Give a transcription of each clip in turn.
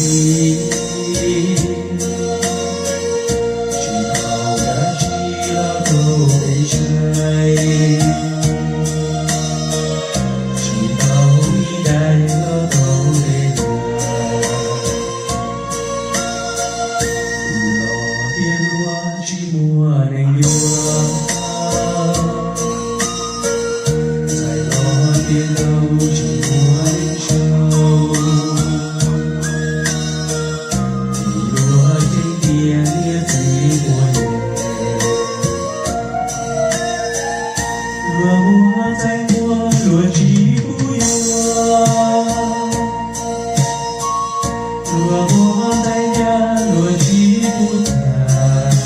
tsis tau dab tsi los rau peb saib, tsis tau ib daim los rau peb tiag. Los tias luag tsis muaj neeg yuav, txhais los tias ntau tsis muaj neeg sau. Vim luag ceeb tiag niam txiv quav nyem, luag muab txaij muab luag tsis pub yuav, luag muab txaij ncaj luag tsis pub tham.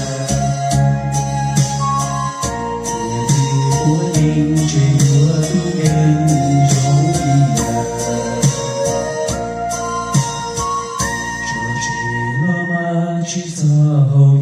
Niam txiv quav nyem tseem yuav tus neeg zoo li cas, tso tseg los mas tsis txog hauv